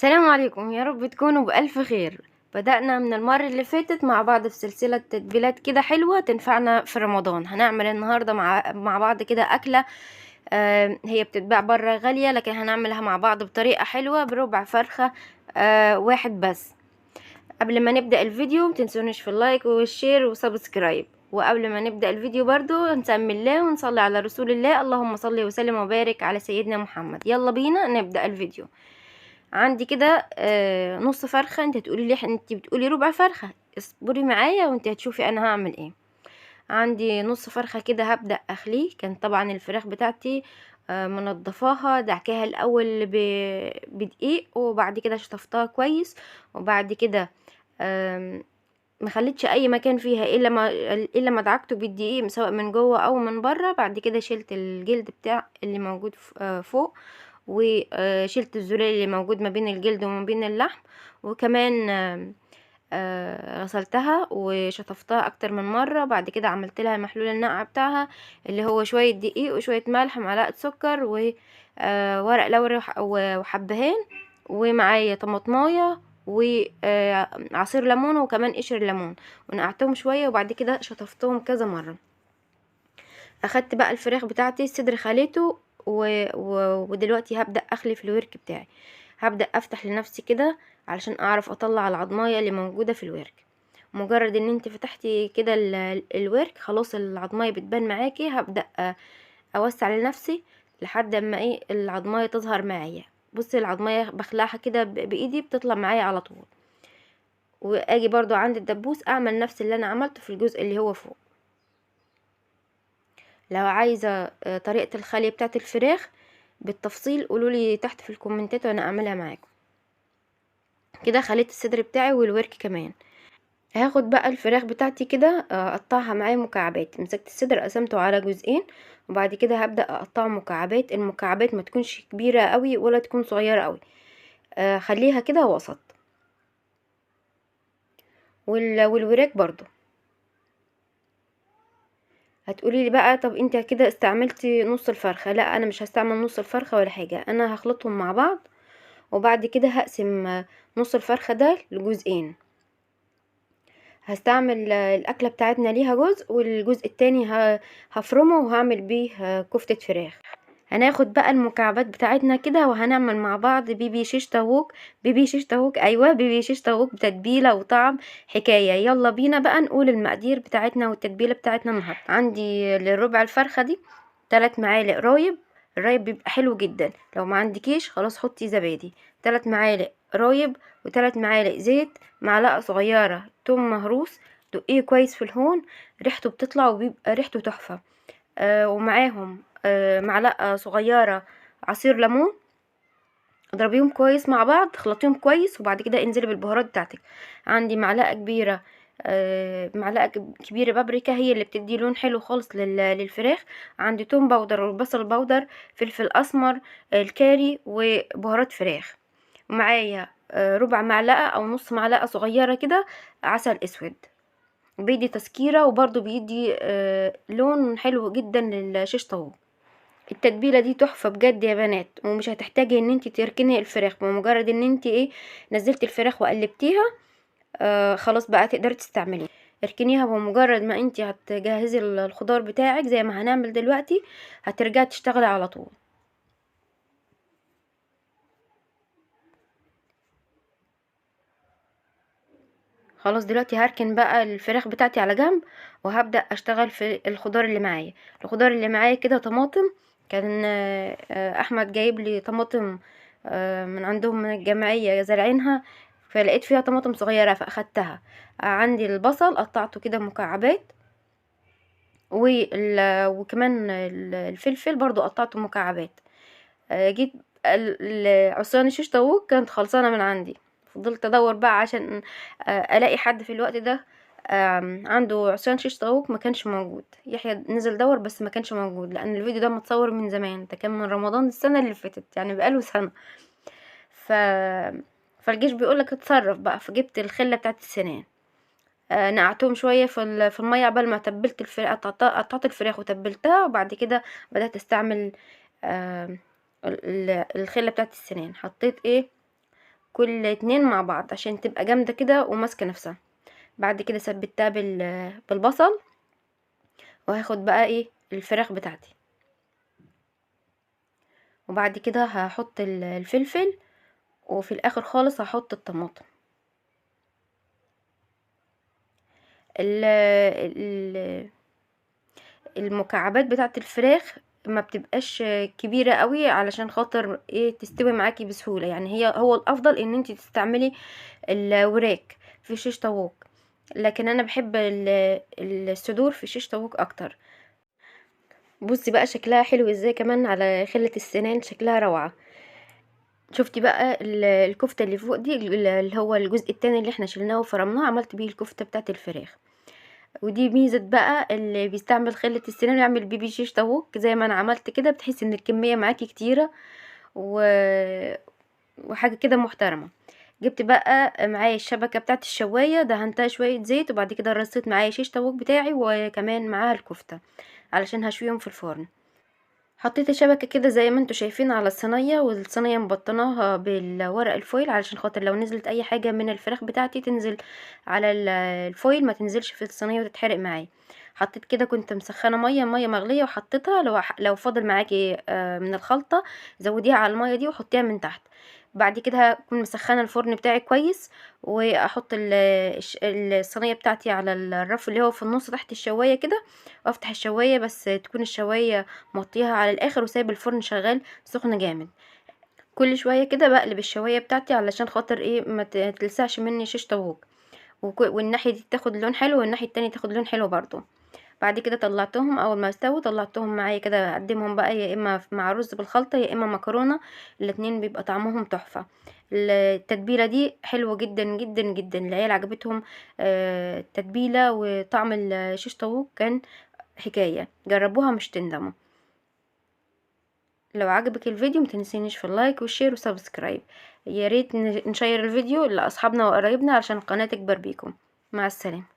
السلام عليكم، يا رب تكونوا بألف خير. بدأنا من المرة اللي فاتت مع بعض في سلسلة تتبيلات كده حلوة تنفعنا في رمضان. هنعمل النهاردة مع بعض كده أكلة هي بتتباع برا غالية، لكن هنعملها مع بعض بطريقة حلوة بربع فرخة واحد بس. قبل ما نبدأ الفيديو متنسونيش في ال like وال share و subscribe. وقبل ما نبدأ الفيديو برضو نسمي الله ونصلي على رسول الله، اللهم صل وسلم وبارك على سيدنا محمد. يلا بينا نبدأ الفيديو. عندي كده نص فرخة. انت تقولي لي انت بتقولي ربع فرخة، اصبري معايا وانت هتشوفي انا هعمل ايه. عندي نص فرخة كده هبدأ اخليه. كان طبعا الفراخ بتاعتي منضفاها، دعكاها الاول بدقيق، وبعد كده شطفتها كويس، وبعد كده ما خليتش اي مكان فيها الا ما دعكته بالدقيق سواء من جوه او من بره. بعد كده شلت الجلد بتاع اللي موجود فوق، وشلت الزلال اللي موجود ما بين الجلد وما بين اللحم، وكمان غسلتها وشطفتها اكتر من مره. بعد كده عملت لها محلول النقع بتاعها اللي هو شويه دقيق وشويه ملح، معلقه سكر، وورق لورا وحبهان، ومعايا طماطمايه وعصير ليمون وكمان قشر ليمون، ونقعتهم شويه وبعد كده شطفتهم كذا مره. اخدت بقى الفراخ بتاعتي الصدر خليته ودلوقتي هبدا اخلي في الورك بتاعي. هبدا افتح لنفسي كده علشان اعرف اطلع العظمايه اللي موجوده في الورك. مجرد ان انت فتحتي كده الورك خلاص العظمايه بتبان معاكي. هبدا اوسع لنفسي لحد اما العظمايه تظهر معايا. بصي العظمايه بخلعها كده بايدي بتطلع معايا على طول. واجي برضو عند الدبوس اعمل نفس اللي انا عملته في الجزء اللي هو فوق. لو عايزه طريقه الخلي بتاعه الفراخ بالتفصيل قولولي تحت في الكومنتات وانا اعملها معاكم. كده خليت الصدر بتاعي والورك كمان. هاخد بقى الفراخ بتاعتي كده، اقطعها معايا مكعبات. مسكت الصدر قسمته على جزئين، وبعد كده هبدا اقطعه مكعبات. المكعبات ما تكونش كبيره قوي ولا تكون صغيره قوي، خليها كده وسط. والوراك برضو. هتقولي لي بقى طب انت كده استعملتي نص الفرخه. لا، انا مش هستعمل نص الفرخه ولا حاجه، انا هخلطهم مع بعض، وبعد كده هقسم نص الفرخه ده لجزئين. هستعمل الاكله بتاعتنا ليها جزء، والجزء التاني هفرمه وهعمل بيه كفته فراخ. هناخد بقى المكعبات بتاعتنا كده وهنعمل مع بعض بيبي شيش طاووق. بيبي شيش طاووق، ايوه بيبي شيش طاووق بتتبيله وطعم حكايه. يلا بينا بقى نقول المقادير بتاعتنا والتتبيله بتاعتنا النهارده. عندي للربع الفرخه دي 3 معالق رايب. الرايب بيبقى حلو جدا، لو ما عندكيش خلاص حطي زبادي. 3 معالق رايب و3 معالق زيت، معلقه صغيره توم مهروس، دقيه كويس في الهون، ريحته بتطلع وبيبقى ريحته تحفه. ومعاهم معلقه صغيره عصير ليمون. اضربيهم كويس مع بعض، خلطيهم كويس، وبعد كده انزلي بالبهارات بتاعتك. عندي معلقه كبيره، معلقه كبيره بابريكا، هي اللي بتدي لون حلو خالص للفراخ. عندي توم powder وبصل powder، فلفل اسمر، الكاري، وبهارات فراخ. ومعايا ربع معلقه او نص معلقه صغيره كده عسل اسود، بيدي تسكيره وبرده بيدي لون حلو جدا للشيش طاووق. التتبيله دي تحفه بجد يا بنات، ومش هتحتاجي ان انت تركني الفراخ. بمجرد ان انت نزلتي الفراخ وقلبتيها، خلاص بقى تقدري تستعمليها. اركنيها بمجرد ما انت هتجهزي الخضار بتاعك زي ما هنعمل دلوقتي، هترجعي تشتغلي على طول. خلاص دلوقتي هركن بقى الفراخ بتاعتي على جنب، وهبدأ اشتغل في الخضار اللي معايا. الخضار اللي معايا كده طماطم، كان احمد جايب لي طماطم من عندهم من الجمعية زارعينها، فلقيت فيها طماطم صغيرة فاخدتها. عندي البصل قطعته كده مكعبات، وكمان الفلفل برضو قطعته مكعبات. جيت عصيان الشيش طاووق كانت خلصانة من عندي، فضلت ادور بقى عشان الاقي حد في الوقت ده، عنده عصيان شيش طاووق، ما كانش موجود. يحيى نزل دور بس ما كانش موجود، لان الفيديو ده متصور من زمان، ده كان من رمضان السنه اللي فاتت، يعني بقاله سنه. فالجيش بيقولك اتصرف بقى. فجبت الخله بتاعت السنان، نقعتهم شويه في الميه عبال ما تبلت الفراخ، قطعت الفراخ وتبلتها، وبعد كده بدات استعمل الخله بتاعت السنان. حطيت كل 2 مع بعض عشان تبقى جامدة كده وماسكه نفسها. بعد كده ثبتها بالبصل، وهاخد بقى ايه الفراخ بتاعتي. وبعد كده هحط الفلفل، وفي الاخر خالص هحط الطماطم. المكعبات بتاعت الفراخ ما بتبقاش كبيرة قوي علشان خاطر ايه تستوي معاكي بسهولة. يعني هو الافضل ان انتي تستعملي الوراك في شيش طاووق، لكن انا بحب الصدور في شيش طاووق اكتر. بصي بقى شكلها حلو ازاي كمان على خلة السنان، شكلها روعة. شفتي بقى الكفتة اللي فوق دي، اللي هو الجزء التاني اللي احنا شلناه وفرمناه، عملت بيه الكفتة بتاعت الفراخ. ودي ميزة بقى اللي بيستعمل خلة السنان ويعمل بيبي شيش طاووق زي ما انا عملت كده، بتحسي ان الكمية معاكي كتيرة وحاجة كده محترمة. جبت بقى معايا الشبكة بتاعت الشواية، دهنتها شوية زيت، وبعد كده رصيت معايا شيش طاووق بتاعي وكمان معاها الكفتة علشان هشويهم في الفرن. حطيت الشبكة كده زي ما انتوا شايفين على الصينية، والصينية مبطناها بالورق الفويل علشان خاطر لو نزلت اي حاجة من الفراخ بتاعتي تنزل على الفويل، ما تنزلش في الصينية وتتحرق معايا. حطيت كده، كنت مسخنة مية مغلية وحطيتها. لو فاضل معاكي من الخلطة زوديها على المية دي وحطيها من تحت. بعد كده هكون مسخنة الفرن بتاعي كويس، واحط الصينية بتاعتي على الرف اللي هو في النص تحت الشواية كده، وافتح الشواية، بس تكون الشواية موطيها على الاخر وسايب الفرن شغال سخن جامد. كل شوية كده بقلب الشواية بتاعتي علشان خاطر ايه ما تلسعش مني شيش طاووق، والناحية دي تاخد لون حلو والناحية التانية تاخد لون حلو برضو. بعد كده طلعتهم اول ما استووا، طلعتهم معايا كده، اقدمهم بقى يا اما مع رز بالخلطه يا اما مكرونه، الاتنين بيبقى طعمهم تحفة. التتبيله دي حلوة جدا جدا جدا، العيال عجبتهم، التتبيله وطعم الشيش طاووق كان حكاية. جربوها مش تندموا. لو عجبك الفيديو متنسينيش في ال like وال share و subscribe. يا ريت نشير الفيديو لاصحابنا وقرايبنا عشان القناة تكبر بيكم. مع السلامة.